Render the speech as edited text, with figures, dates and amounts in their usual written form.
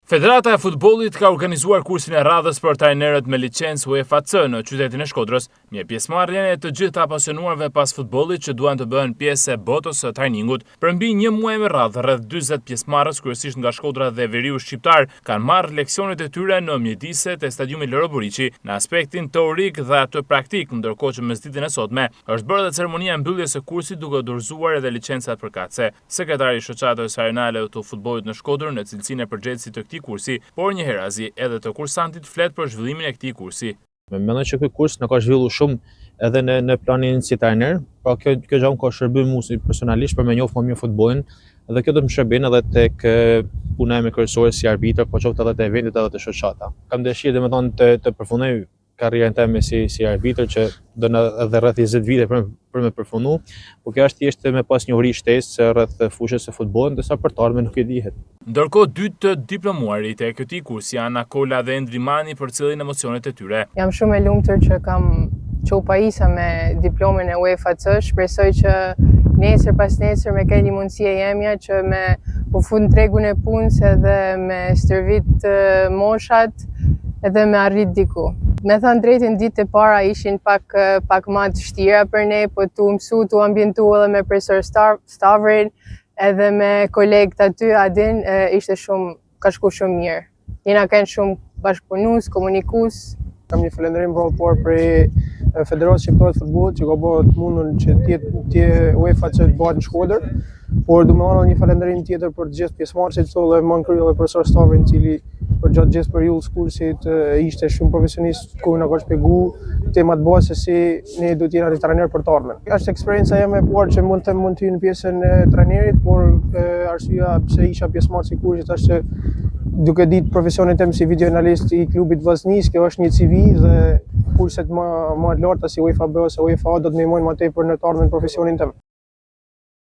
Federata e Futbollit ka organizuar kursin e radhës për trajnerët me licencë UEFA C në qytetin e Shkodrës, me pjesëmarrjen e të gjithë të apasionuarve pas futbollit që duan të bëhen pjesë e botës së trajningut. Për mbi një muaj me radhë, rreth 40 pjesëmarrës, kryesisht nga Shkodra dhe veriu shqiptar, kanë marrë leksionet e tyre në mjediset e stadiumit Loro Boriçi, në aspektin teorik dhe atë praktik, ndërkohë që mesditën e sotme është bërë edhe ceremonia e mbylljes së kursit duke dorëzuar edhe licencat përkatëse. Sekretari i Shoqatës Rajonale të Futbollit në Shkodër në cilësinë e përgjegjësit të këtij kursi, por njëherazi edhe të kursantit flet për zhvillimin e këtij kursi. Mendoj që ky kurs na ka zhvillu shumë edhe në në planin si trajner, pra kjo kjo gjë më ka shërby mua si personalisht për me njohë më mirë futbollin dhe kjo do të më shërbin edhe tek puna ime kryesore si arbitër, po qoftë edhe te eventet edhe te shoqata. Kam dëshirë domethënë të të përfundoj karrierën time si si arbitër që do në edhe rreth 20 vite për për me përfundu, po kjo është thjesht me pas njohuri shtesë rreth fushës së futbollit, ndërsa për të ardhmen nuk e dihet. Ndërkohë dy të diplomuarit e këtij kursi Ana Kola dhe Endri Mani përcjellin emocionet e tyre. Jam shumë e lumtur që kam që u pajisa me diplomën e UEFA C, shpresoj që nesër pas nesër me kenë një mundësi e jemja që me u fut në tregun e punës edhe me stërvit moshat edhe me arrit diku. Me thënë drejtën, ditët e para ishin pak, pak ma të vështira për ne, po tu mësu, tu ambientu edhe me profesor Stavrin, edhe me kolegët aty, a din, ishte shumë, ka shku shumë mirë. Jena kenë shumë bashkëpunus, komunikus. Kam një falënderim për por për Federatës Shqiptare të Futbollit që ka bërë të mundun që të jetë të UEFA që të bëhet në Shkodër, por du me thënë një falënderim tjetër për të gjithë pjesëmarrësit këtu dhe më në krye edhe profesor Stavrin, i cili për gjatë gjithë periudhës kursit ishte shumë profesionist ku na ka shpjegu temat bazë se si ne do të jena të trajner për të ardhmen. Është eksperienca jeme e parë që mund të mund të hyj në pjesën e trajnerit, por arsyeja pse isha pjesëmarrës i kursit është që duke ditë profesionin tim si videoanalist i klubit Vllaznisë, kjo është një CV dhe kurset më më të larta si UEFA B ose UEFA A do të ndihmojnë më tepër në të ardhmen profesionin tim.